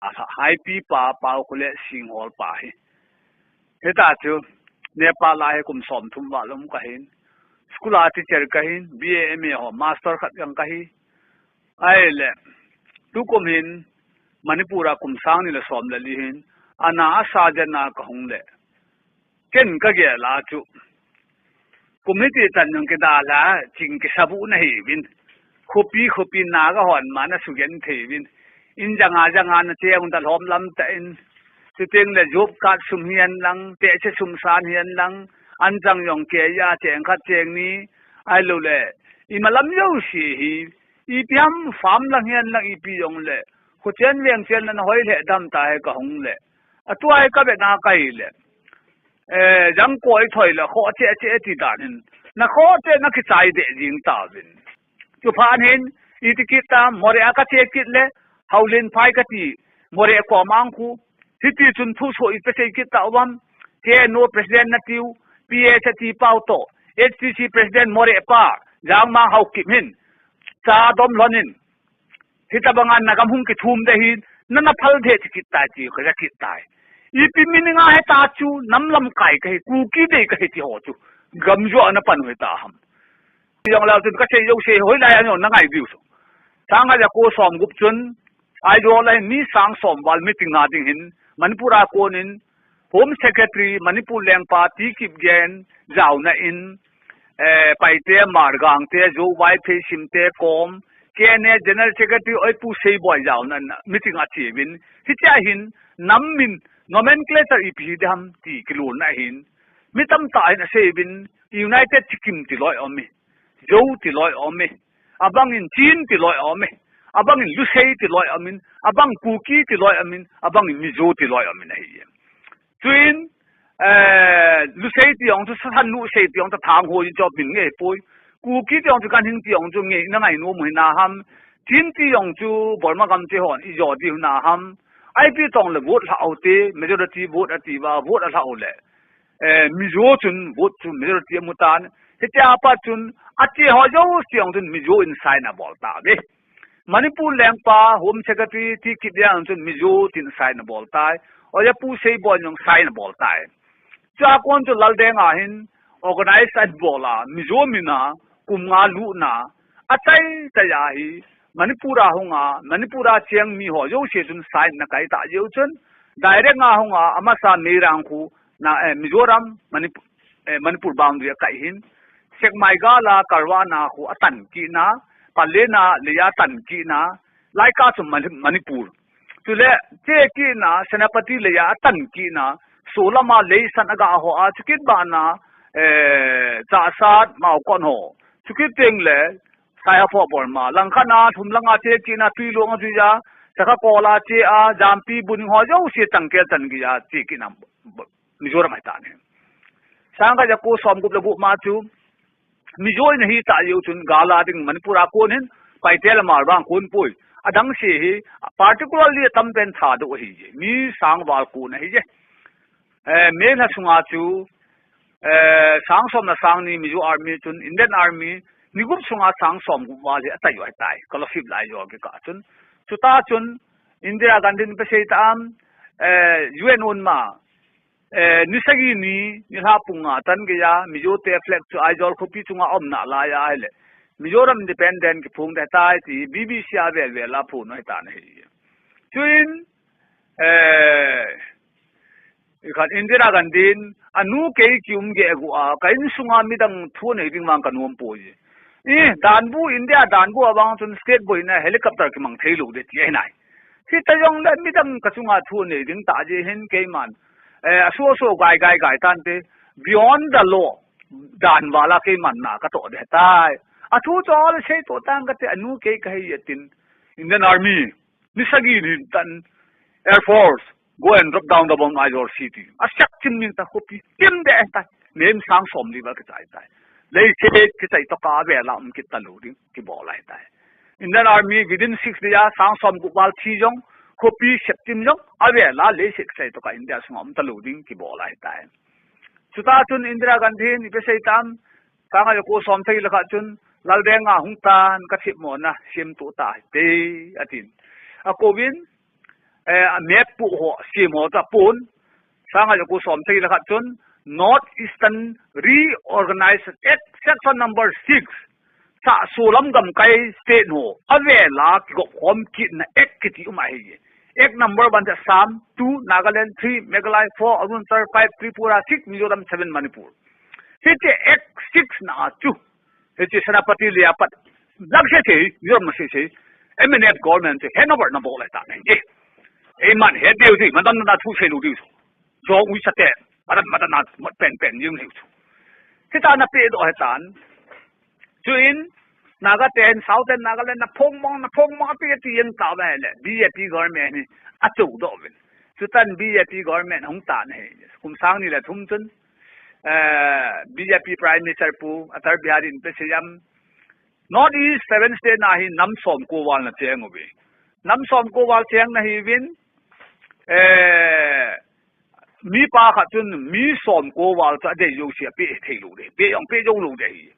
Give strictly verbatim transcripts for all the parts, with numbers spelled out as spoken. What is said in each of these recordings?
Haipi pa, Paokhulet Singhol pa hi. Hita chu, Nepal a hi kum som thum val um kahin. School a teacher kahin, B A, M A ho, master khat jong kahi. Ahile, tukum hin, Manipur a kum sang ni le som le li hin, ana a sergeant a kahung le. Ken kagel a chu. Kum hiti chan jong kidalha, ching kisabu nahiuvin. Khopi, khopi Naga hon ma nasugen theiuvin. In janga, janga nache ung talhom lam tah in. Chuteng le job card sum hihen lang, tehse sum san hihen lang. An chang jong keiya, cheng khat cheng ni. Ahilou le, ima lam jouse hi. Ipi ham farm lang hihen lang ipi jong le. Khochen veng chen na hoi le dam ta hi kahung le. Atua hi kavet na kahi le. Eh, jang koi thoi le, kho che che ti dan hin. Na kho che na kichai de jing tauvin. Chuphat hin, iti kit tam, Moreh a kache kit le, Haulen phai kati, Moreh kom a khu. Hiti chun thuso ipi sei kit tauvam, K N O president natiu, P S ati pau to, H T C president Moreh pa, Jangmang Haokip hin, cha dom lhon in. Hitabang a nagam hung kithum de hin, nana phal de ti kit tai ti, kaja kit tai. Ipi meaning a heta chu, nam lamkai kahi, Kuki dei kahi ti ho chu. Gam jo ana pan heta ham. Jong lau chun kasei jouse hoilai a jong nangai diu chu. Sanga ja ko som gup chun, Aizawl a mi sang som val meeting na ding hin, Manipur a konin, Home Secretary, Manipur lengpa, T Kipgen, jaona in, eh, Paite, Margangte, Zo, Vaiphei, Simte, kom, K N A General Secretary, Oipu Seiboi, jaona in, meeting achievin. Hichea hin, nam min, nomenclature ipi hi deham, ti kiluna hin. Mi tamtah hin aseivin, United Sikkim ti loi aume. Zo ti loi aume. Abang in Chin ti loi aume. Abang in Lusei ti loi aumin. Abang Kuki ti loi aumin. Abang in Mizo ti loi aumin ahi. Chuin, eh, Lusei ti jong chu Sasanu sei ti jong chu thang ho in chop min nge poi. Kuki ti jong chu kan hing ti jong chu nge na ngai nu mu na ham. Chin ti jong chu Burma gam te hon ijo di na ham. Ipi tong le vote lha u te, majority vote ati va, vote alha u le. Eh, Mizo chun vote chu majority amu tan. Hitia pa chun, ache ho jouse jong chun Mizo in sign abol tauve. Manipur lengpa Home Secretary T Kipgen chun Mizo tin sign abol tai. Oipu Seiboi jong sign abol tai. Chua kon chu Laldenga hin organize abol a, Mizo mina, kum nga luna, atai tai ahi, Manipur a hunga, Manipur a cheng mi ho jouse chun sign na kai ta jeu chun, direct nga hunga, amasa Moirang khu, na, eh, Mizoram, Manip-, eh, Manipur boundary akai hin, Sekmai gal a Karwa na khu atan kit na, Pallel na leiya atan kit na, laika chu Mani-, Manipur. Chule, che kit na, Senapati leiya atan kit na, Solama leisan aga ho a, chukit bana, eh, Chahsat, Maokon ho. Chukit teng le, Saiha pho Burma. Langkhat na, thum langa che kit na, Tuilong a juiya, Sakha Kola che a, Jampi Buning ho jouse tangkel tan geiya, che kit na, Mizoram ahi tan ahi. Sanga ja ko som gup le gup ma chu, Mizo in ahi ta jeu chun gal a ding Manipur a konin, Paite le Hmar vang kon poi. Adang se hi, particularly atam pen Thadou ahi je. Mi sang val kon ahi je. Eh, May lha sunga chu, eh, sang som le sang ni Mizo Army chun Indian Army ni gup sunga sang som gup val hi atai u ahi tai. Kalosip lai jo kikah chun. Chuta chun Indira Gandhi in pe sei ta am, eh, U N un ma, Eh, ni sagi ni, ni lha pung nga tan geiya, Mizo te flag chu Aizawl khopi chunga um nalai a ahile. Mizoram independent kiphong ding ahitai ti, B B C a vel vel a phon ahitan ahi. Chuin, eh, ikhat Indira Gandhi in, anu kei kium geh gu a, ka insunga midang thu nei ding vang ka nuam poi. I, danbu, India danbu a vang chun state boina helicopter kimang thei lou ding ti ahi nai. Hita jong le midang ka chunga thu nei ding ta je hin keiman. Eh, aso so gai gai gai tan te. Beyond the law. Dan vala keiman na ka to de tai. Athu cho le sei to tang ka te anu kei ka hei tin. Indian Army. Ni sagi ni tan. Air Force. Go and drop down the bomb Aizawl City. Asak chim ning ta khopi. Tim de tai. Nen sang som li ba ka chai tai. Lei se ka chai to ka ve la um kit ta lou ding. Kibol ahitai. Indian Army within six day a sang som gup val thi jong, khopi septim jong, avela leiset kisai toh ka India sunga um talou ding kibol ahitai. Chuta chun Indira Gandhi in ipi asei tam, sanga ja ko som sagi le khat chun, Laldenga hung tan ka themmo na, sem to ta te, atin. Akouvin, eh, map pu ho, sem ho ta pun, sang khat ja ko som sagi le khat chun, North Eastern Reorganization Act, section number six, sa solam gamkai state ho, avela kigop khom kitna act kiti um ahi. Act number one, Assam, two, Nagaland, three, Meghalaya, four, Arunachal, five, Tripura, six, Mizoram, seven, Manipur. Hiche Act six na chu. Hiche Senapati le apat. Dak se se, Mizoram se se. M N F government se, handover na bol ta ne. Eiman he deu si, madan na thu se lu deu. Jo ui sa te, madan madan na mat pen pen yung liu. Hita na pe do he tan. Chuin, Naga ten, Southern Nagaland na phong mong, na phong mong, api, api, yang ta ba le, B J P government ni, a chu do vin. Chutan B J P government hung tan he. Kum sang ni le thum chun, eh, B J P Prime Minister Pu Atal Bihari in pe siam, North East seven state na hi nam som ko val na cheng uve. Nam som ko val cheng na hi vin, eh, mi pa khat chun mi som ko val chu adei jouse ape thei lou de, pe jong pe jou lou de hi.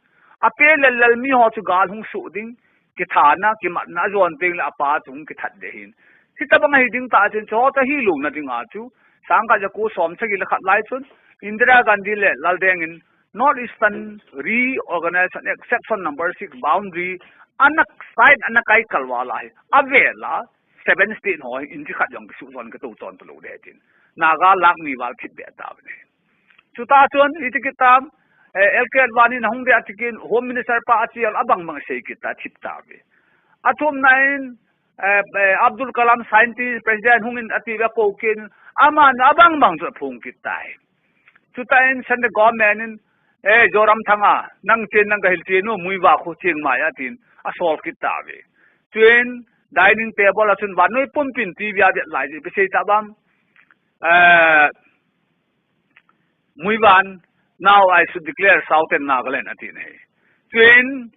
Ape lel lel mi ho chu gal hung su ding, kithana, kimatna, ajon teng le apa chu hung kithat de hin. Hitabang ahi ding ta chun chu ho ta hi lou na ding a chu, sang khat ja ko som sagi le khat lai chun, Indira Gandhi le Laldeng in North Eastern Reorganization Act, section number six, boundary, ana side ana kai kal val a hi. Avela, seven state ho hi inchi khat jong kisu jon kito chon to lou de tin. Naga lak ni val thip be ta ve. Chuta chun, iti kitam, eh, L K Advani na hung de atikin, Home Minister pa achi al abang bang sei kita thip ta ve. Athum na in, eh, eh, Abdul Kalam scientist, president hung in ati ve ko kin, ama na abang bang chu phung kita. Chuta in, Central Government in, eh, Zoramthanga, nang chen nang ka hil chen u, Muivah khu cheng mai atin, asol kita ve. Chuin, dining table a chun vannoi pumpin T V a vet lai ji, pe sei ta bam. Eh, Muivah in, now I should declare Southern Nagaland, ati ne. Chuin,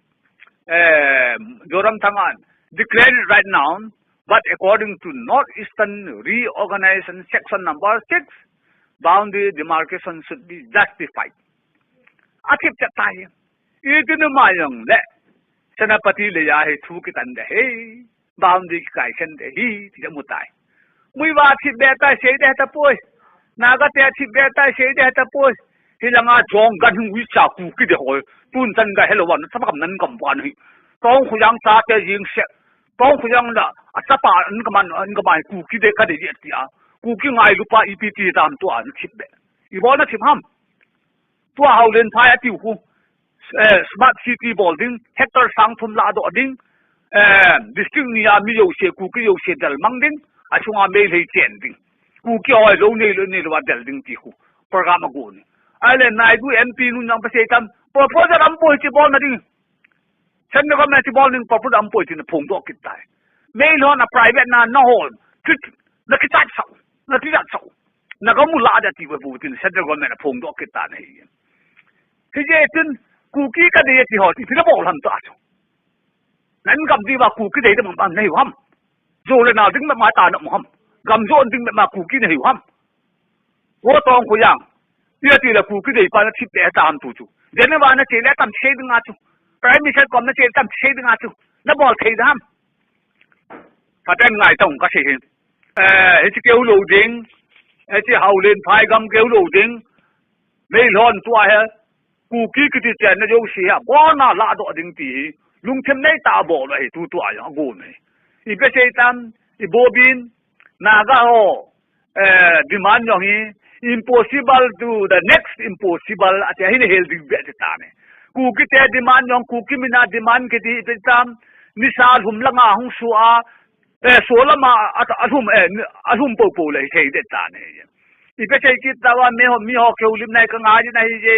eh, Zoramthanga in, declare it right now, but according to North Eastern Reorganization section number six, boundary demarcation should be justified. Athip chat tai. Iti nu ma jong le, Senapati le ja hi thu kitan de hi. Boundary kikai sen de hi, ti ja mu tai. Muivah thip be tai sei de ta poi. Naga te thip be tai sei de ta poi. Hilanga jong gan hung ui cha Kuki de hoi. Tun chan ga hello wan, sa kam nan kam wan hi. Tong Khujang cha te jing se. Tong Khujang la, a chapa an ka man, an ka man Kuki de ka de je ti a. Kuki ngailu pa ipi ti dam tu an thip be. I bol na thip ham. Tua Haulenphai atiu khu, eh, smart city bol ding, hectare sang thum la doh ding, eh, district ni a mi jouse, Kuki jouse del mang ding, achunga Meitei chen ding. Kuki hoi lou nei lou nei lou a del ding ti khu, program agon. Ahile Naidu M P nun jong pa sei tam, proposal am poi chi bol na ding. Central government ti bol ning proposal am poi tin phongdoh kit tai. Meilhon a private na na hol, kit, na kichat sao, na kichat sao. Na ka mu la da ti bu tin central government a phongdoh kit ta na hi. Hijeh chun Kuki ka dei ti ho, ti na bol ham ta chu. Nan gam di ba Kuki dei da mang bang nei ham. Zo le nal ding ma ta na mu ham. Gam zo ding ma Kuki nei ham. Wo Tong Khujang. Iti le Kuki dei pa na thip be tam tu chu. Geneva na che le tam sei ding a chu. Prime Minister kom na che tam sei ding a chu. Na bol thei dam. Pathen ngai tong ka sei hin. Eh, hichi keu lou ding. Hichi Haulenphai gam keu lou ding. Meilhon tua hi. Kuki kiti chenna jouse hi abona ladoh ding ti hi lungthim nei tah a bol ahi, tutua jong agon ahi. Ipi sei tam, ibobin, Naga ho, eh, demand jong hi impossible to the next impossible, ati hi na hel ding be ati ta ne. Kuki te demand jong, Kuki mina demand kiti ipi tam, nisa lhum langa hung su a, eh, solam a, a, alhum, eh, alhum popo le hi thei det ta ne. Ipi sei kit ta va, mi ho, mi ho keu lim nai ka ngai na hi je.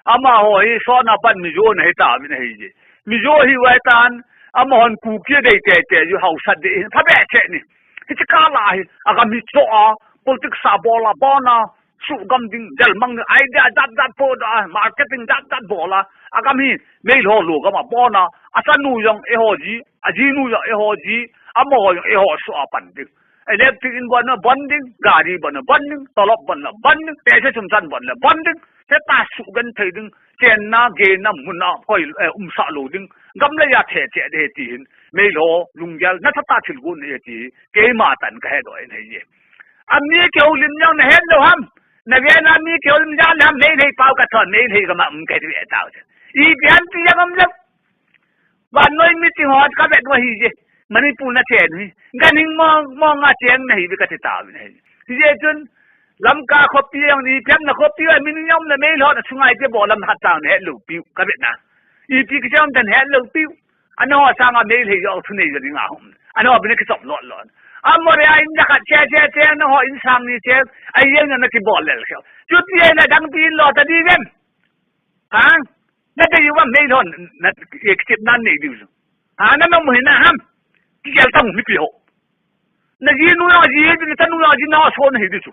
Amaho hi sona pan Mizo na hi ta mi na hi je. Mizo hi vai tan, amahon Kuki dei te te ju hausa de, pha be che ni. Hichi ka la hi, agam hi cho a, politics a bol a, bona, su gam ding, del mang ding, idea jat jat po da, marketing jat jat bol a, agam hi, Meilhon lo gam a bona, achanu jong eiho ji, ajinu jong eiho ji, amaho jong eiho su a pan ding. Electric in bon na bon ding, gari bon na bon ding, tolop bon na bon ding, pesa chumchan bon na bon ding. Heta su gan thei ding, chenna, gena, muna, koi, eh, umsa lou ding. Gam le ja the che de ti hin. Meilhei lunggel nasatah thil gon ahi ti keima tah in kahe doh in ahi. Ami kihoulim jong nahet lou ham? Nave na mi kihoulim jong le ham, Meilhei pao kathon, Meilhei gam a um kati ve tao. Ipi ham ti jong umlou. Vannoi meeting ho kavet u ahi je. Manipur nachen hi. Ganhing mong mong a cheng nahi ve kati tao ahi. Hijeh chun Lamka khopi jong ni pem na khopi a min jong na Meilhei na sungai te bol lam hat tao nahet lou piu kavet na. Ipi kichom dan het lou piu. Ano sanga Meilhei jong thunei jong ding ahum. Ano bin kichom lot lot. Amore a in da khat che che che na ho in sang ni che. Ai yen na kibol lel khe. Chuti ai na dang pi in lo ta di ven. Ha? Na dei uvam Meilhei na except nan nei diu. Ha, na nom hina ham? Kigel tang mipi ho. Na ji nu ya ji, na ta nu ya ji na so na hi diu.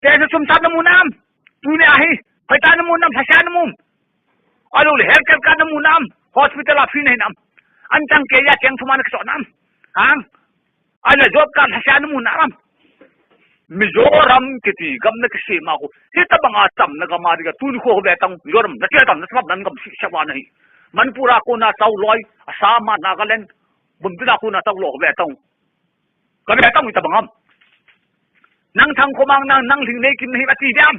Te sa sum sa na mu nam. Tuni ahi. Hoita na mu nam, sa sa na mu. Alo le health card na mu nam. Hospital a free na hi nam. An tang ke ya keng thuma na kiso nam. Ha? Ana job card lhase na mu nam. Mizoram kiti gam na kisem a khu. Hitabanga chamna gam a dinga tuni khu ve tang Mizoram na tia tam na sabap nan gam si sava na hi. Manipur a khu na chau loi, Assam a Nagaland, Bumdila khu na chau lo ve tang. Ka ve tang hitabang am. Nang thang khomang nang, nang lhing nei kim na hi ati diam.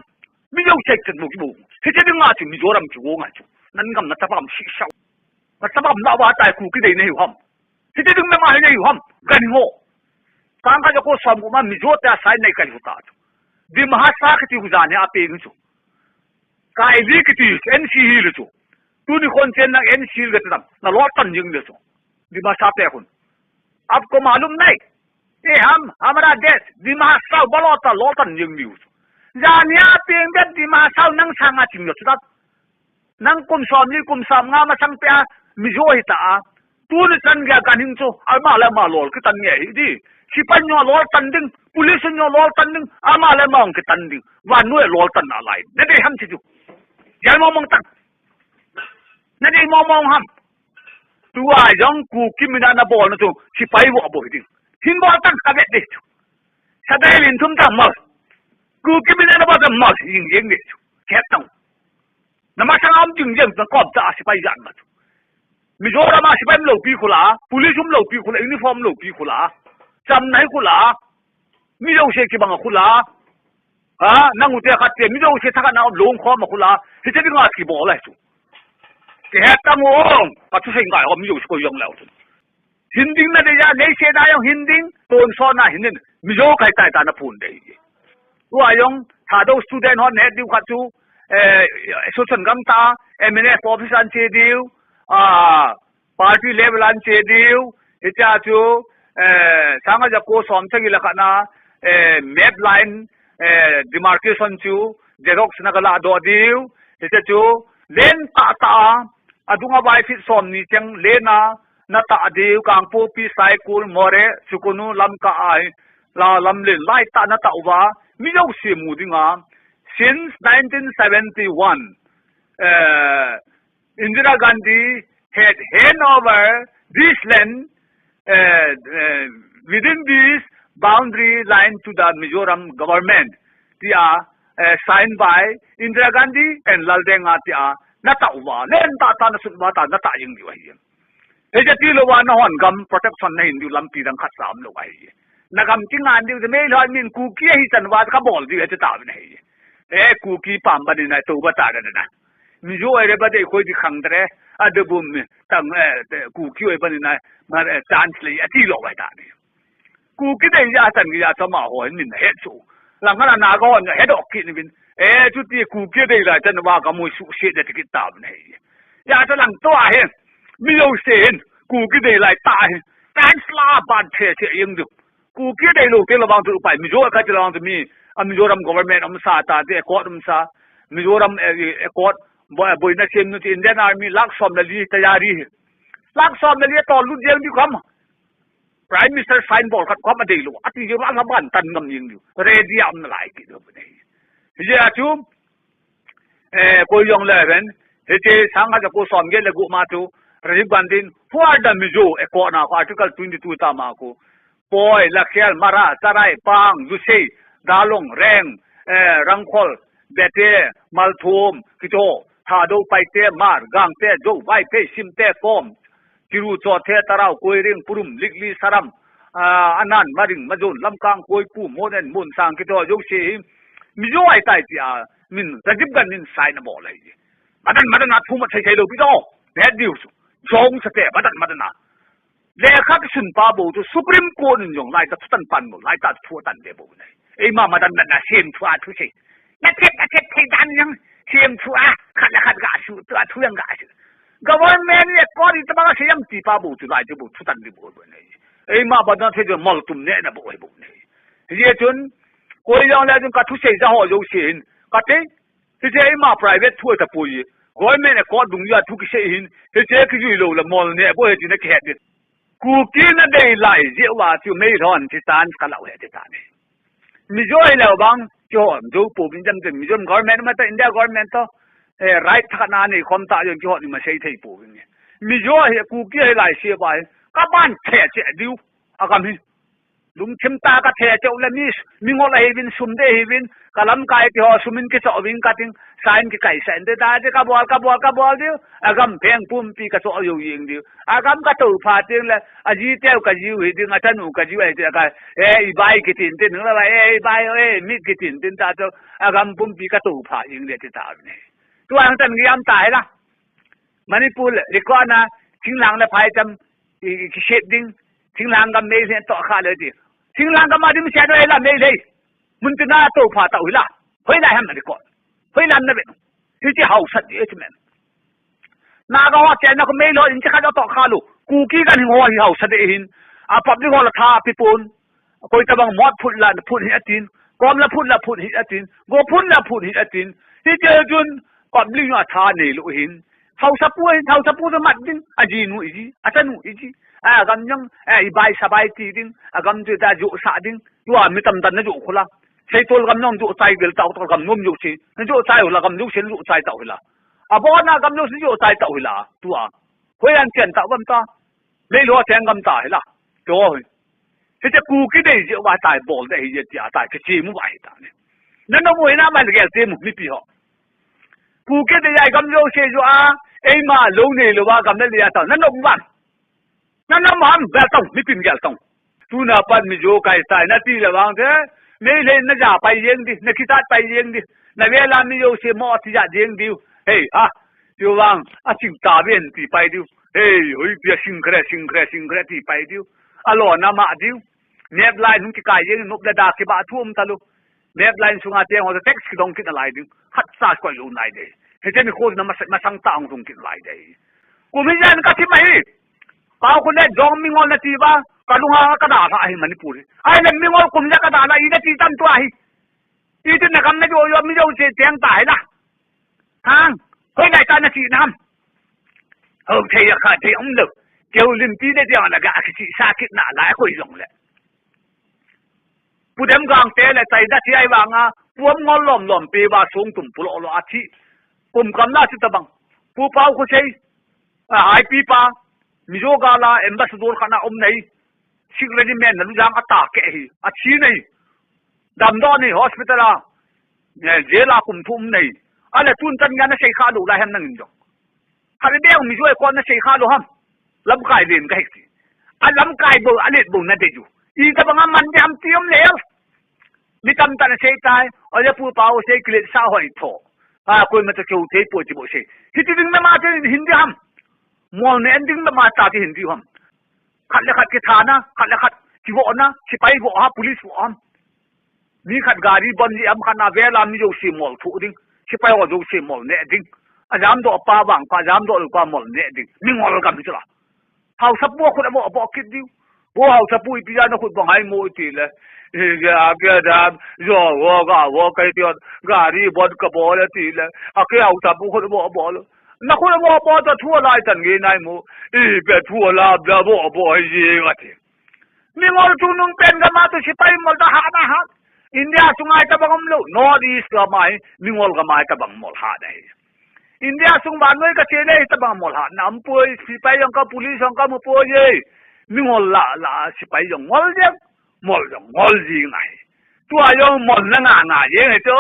Mizo chek chet mu ki bu. Hiche dinga chu Mizoram chu go nga chu. Nan gam na sabap si sa. Na sabap la va tai Kuki dei na hi ham. Hiti ding na ma hi nei ham, ganhing ho. Sangkhat jako som ko ma Mizo te a sign nei kai hu ta chu. Dima Hasao kiti hu jan hi a peng chu. Kaili kiti N C Hill chu. Tuni khon chen na N C Hill kati dam. Na lo tan jing le chu. Dima Hasao te khun. Aapko malum nahi. Ye hum, hamara desh, Dima Hasao, bolo ta lo tan jing le chu. Jan hi a peng de Dima Hasao nang sanga ching le chu ta. Nang kum som ni kum som nga masang pia Mizo hi ta a. Tuni chan gei ganhing chu, ama le ama lol kitan nge hi di. Sipai nyo lol tan ding, police nyo lol tan ding, ama le ama ong kitan ding. Vannoi lol tan na lai. Na dei ham ti chu. Jal mong mong tan. Na dei mong mong ham. Tua jong Kuki mina na bol na chu, sipai vo bol ding. Hin bol tan ka vet dei chu. Sa dei lin thum ta mal. Kuki mina na bol ta mal, jing jing dei chu. Khet tang. Na masang a um jing jing na kom ta sipai jan ma chu. Mizoram a sipai um lou pi khu la, police um lou pi khu la, uniform lou pi khu la, chamna hi khu la, mi lou se kibang a khu la. Ha, nang u te khat te, mi lou se thakhat na um lou khom a khu la, hiche dinga kibol lai chu. Kihet tang u, ka thusei ngai ho mi lou se ko jong leu chu. Hin ding na dei a, nei se da jong hin ding, tonsot na hin ding, Mizo kai tai ta na phun dei. Tua jong, Thadou student hon het diu khat chu, eh, association gam ta, M N F office an che diu, ah, party level an che diu, hitia chu, eh, sangkhat jako som sagi le khat na, eh, map line, eh, demarcation chu, xerox na ka la doh diu, hitia chu, len tah tah a, adung a vai feet som ni cheng len a, na tah diu, Kangpokpi, Saikul, Moreh, Sukonu, Lamka a hi, la lam len lai tah na tah uva, mi jouse mu dinga, since nineteen seventy-one, eh, Indira Gandhi had hand over this land, eh, eh, within this boundary line to the Mizoram government. Tia, eh, signed by Indira Gandhi and Laldenga tia, na tah uva, len tah tah na sut uva ta, na tah jing diu ahi. Hiche tilou va na hon gam protection na hin diu lampi dang khat sa um lou ahi. Na gam kingan diu, Meilhei min Kuki ahi chan uva ka bol diu, hiche tah uva na hi. Eh, Kuki pam bani na, tou ba ta da na. Mizo ai re ba dei khoi di khang tre, a de bum mi, tang, eh, te, Kuki oi bani na, ma, eh, chance le, ati lou vai ta ni. Kuki dei ya chan ki ya chama ho hin min het chu. Lang kana na ko he dok ki ni bin. Eh, chuti Kuki dei lai chan va ka mui su se de ki ta ne. Ya ta lang to a he. Mi lo se hin. Kuki dei lai ta he. Tan sla ban the se yeng du. Kuki dei lo te lo bang tu pai Mizo ka ti lo bang tu mi. A Mizoram government um sa ta te court um sa. Mizoram, eh, eh, court bo, boina sem nu ti Indian Army lak som la li tayari he. Lak som la li to lu jeng di kam. Prime Minister sign bol khat kom a dei lou. Ati jeng la ban tan ngam jeng diu. Ready a um nalai kit lou nei. Hijeh a chu, eh, koi jong le ven. Hiche sangkhat jako som get le gup ma chu. Rajiv Gandhi in, who are the Mizo? Ekot na khu Article twenty-two tama khu. Poi, Lakhel, Mara, Tarai, Pang, Lusei, Dalong, Reng, eh, Rangkhol, Bete, Malthum, kiti ho, Thadou, Paite, Hmar, Gangte, Zou, Vaiphei, Simte, Kom, Chiru, Chothe, Tarao, Koiring, Purum, Likli, Saram, a, Anan, Maring, Majon, Lamkang, Koipu, Monen, Monsang, kiti ho jouse hi Mizo ahitai tia min Rajiv Gandhi in sign abol ahi. Madan madan a thu ma thei thei lou pi to. Vet diu chu. Jong sa te madan madan a. Lekha kisun pa bou chu Supreme Court in jong lai ta thutan pan bou, lai ta thu tan de bou nai. Eima madan madan a sem thu a thu sei. Na thet, na thet thei dan jong sem thu a, khat le khat ga su, tu a thu jong ga su. Government le court in tabang a sei jam ti pa bou chu lai chu bou thutan di bou bou nai. Eima madan thei jong mol tum ne na bou hei bou nai. Hijeh chun, koi jong le jong ka thusei ja ho jouse hin, ka te, hiche eima private thu tapoi. Government a court dung a thu kisei hin, hiche kijui lou le mol ne bou he ti na kihet ding. Kuki na dei lai jeh uva chu Meilhon ti tan ka lau he ti tan. Mizo hi lou vang, kihon jou pouvin jam jam, Mizo government ma ta, India government to, eh, right tha na nei khom ta jong kihon ma sei thei pouvin. Mizo hi Kuki hi lai se vai, ka ban the che diu, a kam hi. Lungthim tah a ka the cheh u le mi, mi ngol ahi vin, sum dei ahi vin, ka lamkai ti ho sum in kichoh vin ka ting, sa in kikai sa in te ta te ka bol, ka bol, ka bol diu, a gam pheng pumpi ka choh jou jeng diu. A gam ka tou pha teng le, a ji teu ka jiu hi ding, a chanu ka jiu ahi te ka, e, i bai kitin tin, la, e, i bai, e, mit kitin tin ta chu, a gam pumpi ka tou pha jeng le ti ta ne. Tua hung tan ngiam ta hi la. Manipur le, Rikona, Chinglang le Phaicham, i, i, kisep ding, Chinglang gam Meitei toh kha le ti. Chinglang gam a dim sia do la Meitei. Mun tina to pha tau hi la. Hoilai ham na Rikon. Hoilai na ve. Hiche haosa di e ti men. Naga ho chena ko Meilhon in che kha do toh kha lo. Kuki kan ho hi haosa di hin. A public ho la tha pi pon. Koi tabang mot phut la phut hi atin, kom la phut la phut hi atin, go phut la phut hi atin. Hiche chun public a tha nei lou hin. Haosapu hin, haosapu chu mat ding, a jinu iji, a chanu iji. A gam jong, a i bai sa bai ti ding, a gam chu ta jo sa ding. Tua mi tam tan na jo khula. Seitol gam jong jo chai gel tau to gam nom jo si. Na jo chai hula gam jo si jo chai tau hila. A bona gam jo si jo chai tau hila. Tua. Hoi an chen tau gam ta. Meilhon cheng gam ta hila. To hi. Hiche Kuki dei jeh uva tai bol dei hi jeh tia tai kichemu va hi ta ne. Na nom u hi na man gel chemu mipi ho. Kuki dei jeh gam jouse jo a, eima lou nei lou va gam na lia ta. Na nom va. Na nom ham gel tong, mipin gel tong. Tuna pat Mizo kai tai na ti le vang te. Meitei na ja pai jeng di, na kitat pai jeng di. Na vela mi jouse mo ti ja jeng diu. Hei, ha. Tiu vang, a ching ta ven ti pai diu. Hei, hoi bia singkre, singkre, singkre ti pai diu. A lo na ma diu. Nep lai nung kikai jeng, nop le da kiba thu um ta lu. Nep lai sunga te ho text kidong kit na lai ding. Khat sa ko yo nai de. Hiche ni kho na ma, masang ta ong sung kit lai de. Kum hi jan ka thim ahi. Pau khu le jong mi ngol na ti ba. Ka lunga ka da sa ahi Manipur. Ai le mi ngol kum ja ka da la i na ti tam tu ahi. Iti na kam na jo jo mi jo che tiang ta hai la. Hang, hoi lai ta na chi nam. Ho thei ya kha thei um lo. Keu lim ti de tiang la ga ki chi sa kit na la koi jong le. Pu dem gang te le tai da ti ai vanga, puam ngol lom lom pe ba sung tum pu lo lo a thi. Kum kam la chi ta bang. Pu pau khu sei. A, I P pa, Mizo gal a ambassador khat na um nei. Sik regiment na lujang a ta ke hi, a thi nei. Damdoh nei hospital a, eh, jail a kum thum nei. Ale tun chan gei na sei kha lou lai ham nangin jong. Khat beh Mizo e kon na sei kha lou ham. Lamkai len ka hik ti. A lamkai bou, a let bou na de ju. I tabang a man de ham ti um le. Mi tam ta na sei tai, o le pu pa o sei kilet sa hoi tho. A, koima cha keu thei poi ti bou sei. Hiti ding na ma te hin de ham. Mol ne ding na ma ta ti hin de ham. Khat le khat kithana, khat le khat kivohna, sipai voh ha, police voh ham. Mi khat gari bon ji am khat na vela mi jouse mol thu ding. Sipai ho jouse mol ne ding. A jamdoh pa vang pa, jamdoh pa mol ne ding. Mi ngol gam hi chu la. Haosapu khut a voh, voh kit diu. Vo haosapu ipi ja na khut bang hai mo ti le. I ja ke ja, jo vo ga vo kai ti gari bon ka bol ti le. A ke haosapu khut a voh bol. Na khut a voh bol ta thu lai tan nge nai mo. I pe thu la da voh bol ji ga ti. Mingol chungnung pen gam a tu sipai mol ta ha na ha. India sunga tabang um lou. North East gam a hi mingol gam a tabang mol ha na hi. India sung vannoi ka che le tabang mol ha na um poi, sipai jong ka, police jong ka mu poi e. Mingol la la sipai jong ngol jeng, mol jong ngol jing na hi. Tua jong mol na nga nga jeng hi chu.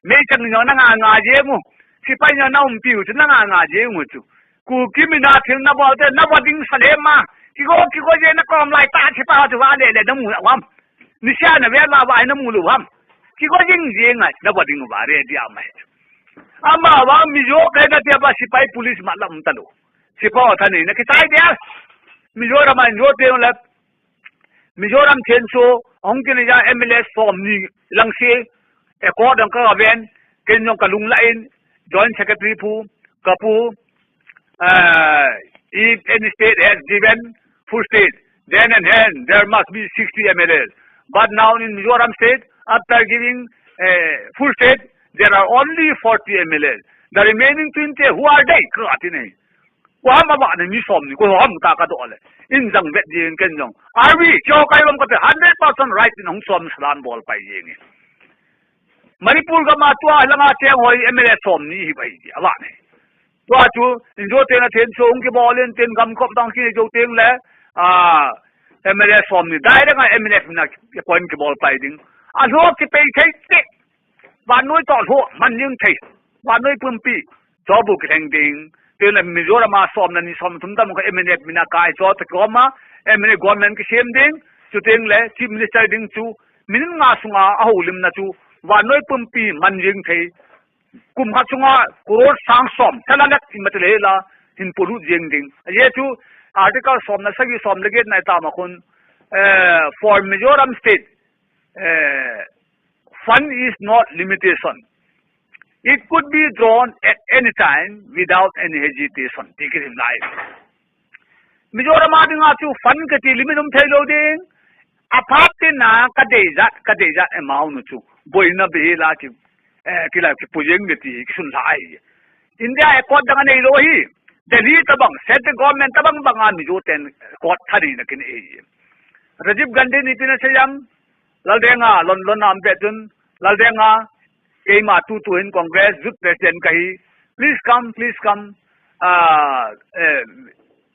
Meichang jong na nga nga jeng u. Sipai jong na umpi u chu na nga nga jeng u chu. Kuki mina thil nabol te, nabol ding sa le ma. Kigo, kigo je nakom lai ta che pa chu va le le namu ham. Nisia nave la va namu lu ham. Kigo jing jing ai, nabol ding va re dia mai. Ama va Mizo kai na te ba sipai police ma lam ta lu. Sipai tha ni na kitai dia. Mizoram a Inzo te la. Mizoram Thenso, ahung kile ja M L A som ni lang se, accord ang ka ven, ken jong ka lung la in, Joint Secretary pu, ka pu, uh, if any state has given full state, then and then there must be sixty M L As. But now in Mizoram state, after giving uh, full state, there are only forty M L As. The remaining twenty, who are they? Ka ati nei. Ko ham aba ni, ni som ni, ko ham ta ka do le. In jang vet jing ken jong. Army, kyo kai lom ka te hundred percent right in hung som salan bol pai jing. Manipur gam a tua langa cheng hoi M L A som ni hi bai ji, aba ni. Tua chu, Inzo te na Thenso hung kibol in tin gam kop dang ki jo teng le, ah, M L A som ni, direct a M L A na point kibol pai ding. A lo ki pei thei te. Vannoi toh lhuh man jing thei. Vannoi pumpi. Cho bu kilheng ding. Tun le Mizoram a som le ni som thum tam kha M N F mina kai cho ta koma. M N F government kisem ding. Chuteng le Chief Minister ding chu. Minute nga sunga a holimna chu. Vannoi pumpi man jing thei. Kum khat sunga crore sang som. Thala lak in mati le la. Hin polut jing ding. Aye chu. Article som le sagi som le get na itama khun. Eh, for Mizoram state. Eh, fund is not limitation. It could be drawn at any time without any hesitation. Ti kisim lai. Mizoram a dinga chu fund kati limit um thei lou ding. Aphat tina ka dei jat, ka dei jat amount nu chu. Boina be la ki, eh, kila ki pujeng de ti kisun lai. India accord dang anei lou hi. Delhi tabang, central government tabang banga Mizo ten accord thani na kinei. Rajiv Gandhi ni tina sayang, Laldenga, Lon-, London a um pet chun, Laldenga, keima tutu hin Congress Youth President kahi, please come, please come, uh, uh,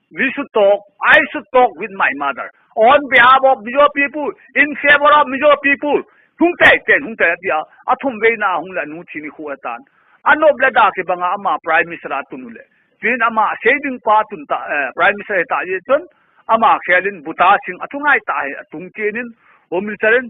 we should talk, I should talk with my mother. On behalf of Mizo people, in favor of Mizo people, hung tai ten, hung tai tia, athum veina, hung la nu chini khu atan. Anop le da ke banga ama Prime Minister atun le. Tin ama sei ding pa tun ta, eh, Prime Minister ta ye chun, ama khelin Bhuta Singh atungai ta he, atung kinin, Home Minister in,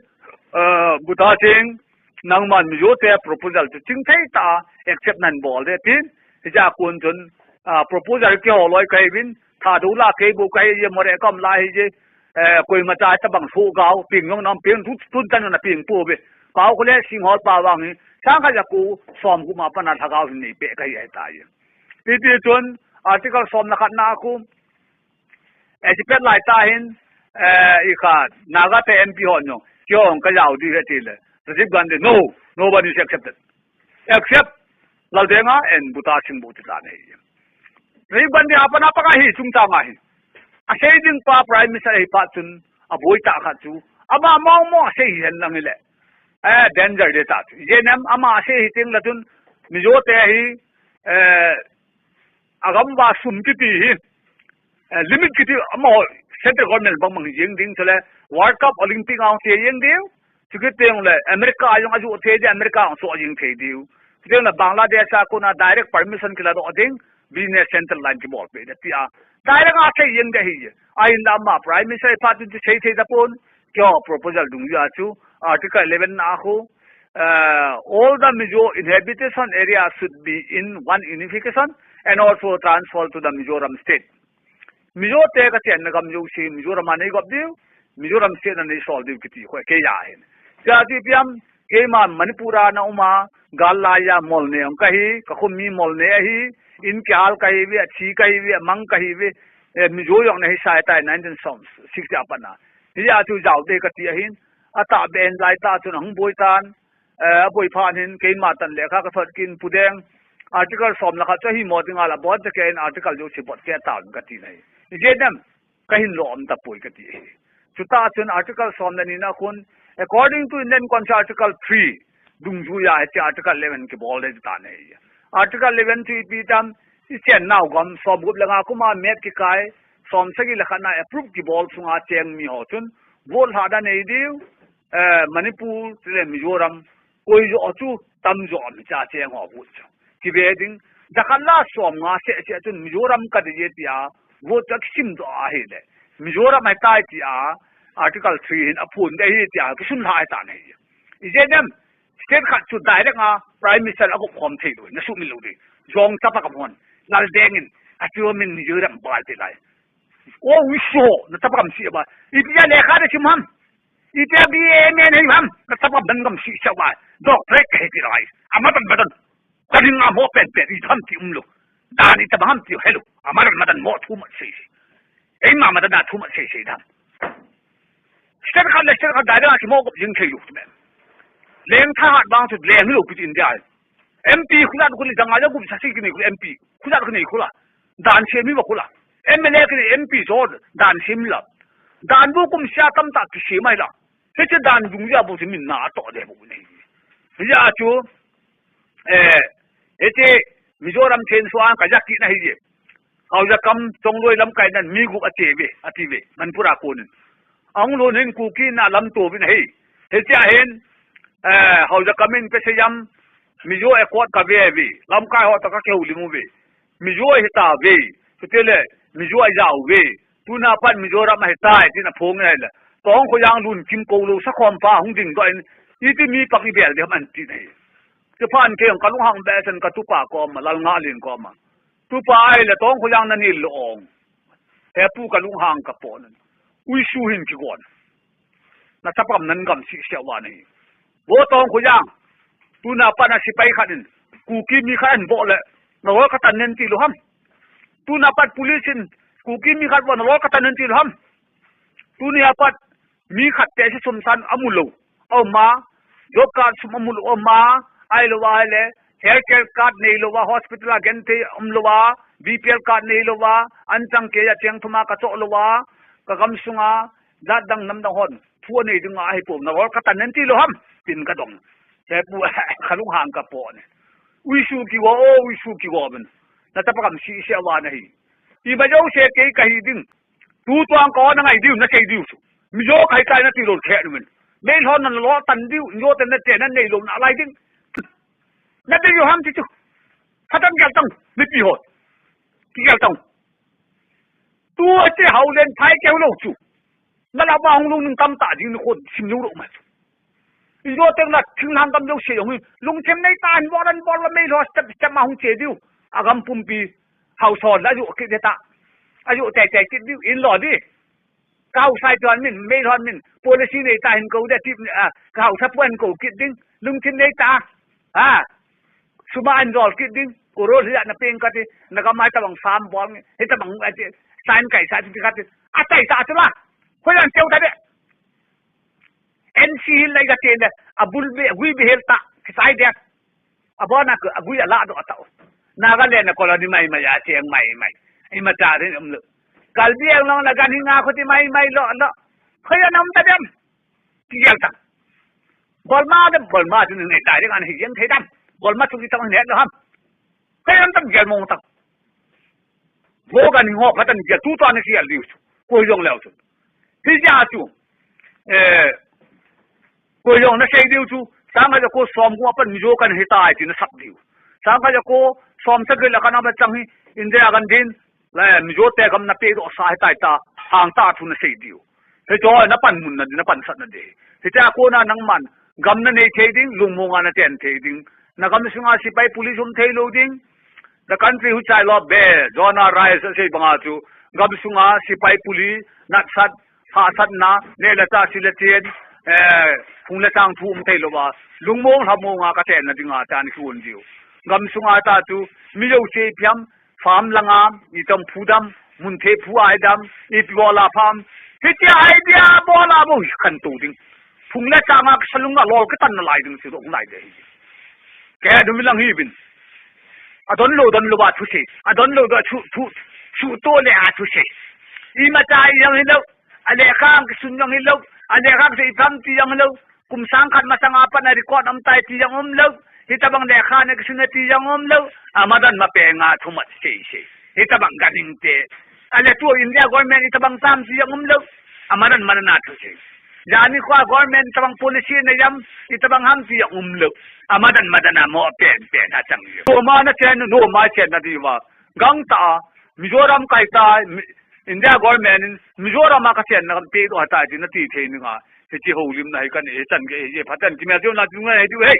eh, Bhuta Singh, nangman Mizo te proposal chu chingthei ta accept nan bol de tin, hija kun chun, ah, proposal ke holoi kai vin, tha do la ke bu kai ye more kam la hi je, eh, koima cha ta bang so gao, ping yong nam ping tu, tun tan na ping pu be. Pau ko le Singhol pa wang hi, sang ka ja ku, som ku ma pa na tha gao ni pe kai ye ta ye. Iti chun, article som na khat na ku, eh, chipet lai ta hin, eh, i kha, Naga te M P hon jong, kyo hong ka yao di he ti le. Rajiv Gandhi, no, nobody is accepted. Except Laldenga and Bhuta Singh Bhuti ta nei. Rajiv Gandhi apa na pa ka hi, chung ta ma hi. A sei ding pa Prime Minister hi pa chun, a boi ta kha chu. Ama mong mong a sei hi hen lang hi le. Eh, danger de ta chu. J N M ama a sei hi ting la chun, Mizo te hi, eh, agam va sum kiti hi, eh, limit kiti amaho central government bang bang jing ding chule World Cup Olympic ang te jing ding, chuki teng le America jong aju te je America ang so jing te diu. Teng le Bangladesh a kona direct permission kila do ding, business center line ki bol pe de tia. Direct a te jing de hi. Ai na ma Prime Minister pa tu te sei te da pon, kyo proposal dung ya chu, Article eleven na khu, uh, all the Mizo inhabitation area should be in one unification and also transfer to the Mizoram state. Mizo te ka chen na gam yo si Mizoram a nei gop diu, Mizoram state na nei sol diu kiti khoi ke ya hin. Tia ti piam, keima Manipur a na uma, gal la ya mol ne ang kahi, ka khum mi mol ne ahi, in ki hal kahi ve, chi kahi ve, mang kahi ve, eh, Mizo yong na hi sai tai nineteen sixty a pana. Hi ya chu jao te ka ti ahin, a ta ben lai ta chun hung boi tan, eh, a boi phan hin keima tan le kha ka thot kin pu deng. Article som la kha chu hi mo ding ala bon te ke in article jo si bot ke ta ka ti nei. Ije dem ka hin lo om ta poi ka ti. Chuta chun article som la ni na khun, according to Indian Constitution article three, dung ju ya he ti article eleven ki bol de ta nei. Article eleven chu ipi tam, i chen nau gam som gup la nga kuma met ki kai, som sagi la kha na approve ki bol sunga cheng mi ho chun, vote hla da nei diu, eh, Manipur, chule Mizoram, koi jo chu, tam jo mi cha cheng ho bu chu. Ki ve ding, jakhat le som nga seh seh chun Mizoram kadei e tia vote chu akisim doh ahile, Mizoram ahitai tia Article three hin aphon ding ahi tia kisun lha ahitan ahi. Ijeh inem, state khat chu direct a Prime Minister agop khom thei lou, nasuhmil lou ding. Jong chapang a hon, Laldeng in, achu min Mizoram bal te lai. O Wiso, na chapang a gamseh ba. Itia lekha nasim ham. Itia B A M A nei ham, na chapang a gamseh seh ba. Doctorate kahi ti lai. Amadan madan. Kading a mo pen pen, i tham ti umlou. Dan i tabang ham ti helou. Amadan madan mo thu mat sei sei. Eima madan a thu mat sei sei dam. State khat le state khat direct a kimo gop jing thei lou me. Leng thahat bang chu leng lou pi India. M P khula khuli janga ja gum sa si kini khula M P. Khula kini khula. Dan semi ba khula. M L A kini M P jo dan semi la. Dan bu kum sia tam ta ki semi la. Hiche dan dung ja bu min na to de bu nei. Ya chu, eh, hiche Mizoram chen suan ka jak kit na hi je. Haujakam Chongloi lamkai nan mi gup ache ve, ati ve, Manipur a konin. Ahung lhun hin Kuki na lamto vin ahi. Hiche a hin, eh, Haujakam in Pasaiyam, Mizo Accord kave ve, lamkai ho toh kakihoulim uve. Mizo ahita ve, chutile, Mizo ajao ve. Tuna pat Mizoram ahitai, tin aphong in ahile. Tongkhoyang lungkim kou lou, sakhom pa hung ding doh in, iti mi pang i bel ding ham anti nahi. Chuphat kei jong kalunghang behseh in katupa koma, Lalngahlin koma. Tupa ahile Tongkhoyang nanel lou ong. He pu kalunghang kapo nan. Uisu hin kigon. Na chapang a nagamseh seh uva nahi. Vo Tongkhoyang. Tuna pat na sepai khat in. Kuki mi khat in vo le. Na lol katan nen ti lou ham. Tuna pat police in. Kuki mi khat vo na lol katan nen ti lou ham. Tunia pat. Mi khat te si sum san amu lou. Aum a, job card sum amu lou aum a, ahilou ahile, health care card neilou a, hospital a genthei umlou a, B P L card neilou a, anchang keiya cheng thum a kachoh lou a, kagam sunga, jat dang nam dang hon, thu anei ding a ahipoi, na lol katan nen ti lou ham, tin kadong. He pu, kalunghang kapo ne. Uisu kigo, o, uisu kigo ben. Na chapang a gamseh seh uva nahi. Ima jouse kei kahi ding. Tutua ka na ngai diu, nasei diu chu. Mizo kahitai nati lou khe nu min. Meilhon na lol tan diu, Mizo te nate nanei lou nalai ding. Nadei u ham ti chu. Phatah in gel tang, mipi ho. Kigel tang. Tua che Haulen phai keu lou chu. Nala ba hung lungning tamtah ding ni khon sim lou lou ma chu. Mizo teng la thinglhang gam jouse jong hi. Lungthim neitah in bol an bol la Meilhon step step ma hung che diu. Agam pumpi. Hausa la ajoh kit ding ta. Ajoh tei tei kit diu in lo di. Ka Hausa ituan min, Meilhon min, policy neitah hin kou ding ti, ah, ka Hausa puan kou kit ding, lungthim neitah. Ah. Sum a an jol kit ding, korol hia na peng kati, na gamai tabang sam bol nge, hitabang ati, sign kai sa ti kati. Atai sa tu la. Hoilan teu ta de. N C Hill lai kati de, abul be, gui be hel ta, kisai de. Abona ko, agui ala doh tau. Nagaland a colony mai mai a cheng mai mai. Imacha ding umlou. Karbi Anglong la ganhing a khuti mai mai lou lou. Khoiya nam ta dem. Kigel ta. Bolma dem, bolma chu nei tai ding ahi jeng thei dam. Bolma chu kitam ne lou ham. Khoiya nam tam gel mong ta. Vo ganhing ho phatah in gel tu ta ne kigel diu chu. Koi jong leu chu. Hijeh a chu, eh, koi jong nasei diu chu, sangkhat jako som gup a pat Mizo kahitai ti nasap diu. Sangkhat jako som sagi le khat a pat chang hi, Indira Gandhi in, le Mizo te gam napeh doh sa ahitai ta, hangtah thu nasei diu. Hichu napanmun na, napansat na ding. Hitia kona nangman, gam nanei thei ding, lungmong a nachen thei ding. Nagam sunga sepai police um thei lou ding. The country which I love best, John R. Rice asei banga chu, gam sunga sepai police, natsat, hahsatna, neh le chah, sil le chen, eh, phung le chang thu um thei lou a, lungmong lhamong a kachenna dinga chan kiun diu. Gam sunga ta chu, mi jouse ipi ham, farm langa, itam phu dam, mun thei phu a idam, ipi bol a pham. Hitia idea bol a bou hi khantou ding. Phung le chang a kasa lung a lol katan nalai ding chu dong lai de hi. Kei dum lang hi bin. Adon lou, don lou a thusei. Adon lou a thu, thu, thu to le a thusei. Imacha i jong hilou. Alekha kisun jong hilou. Alekha kisei pham ti jong hilou. Kum sangkhat masang a pat na record um tai ti jong umlou. Hitabang lekha na kisun na ti jong umlou. Amadan mapeng a thumat sei sei. Hitabang ganhing te. Ale tu India government hitabang sam ti jong umlou. Amadan madan a thusei. Jani kho government tabang policy na jam, itobang ham ti a umlou. Amadan madan a mo pen pen a chang. Noma na chen, noma chen na diuva. Gangtah a, Mizoram kaita, Mi-, India government in Mizoram a kachenna kape doh tai ti nati thei ninga. Hiche houlimna hi kanei, hichan gei, hiche phat a kimel diu na diu ngai diu hei.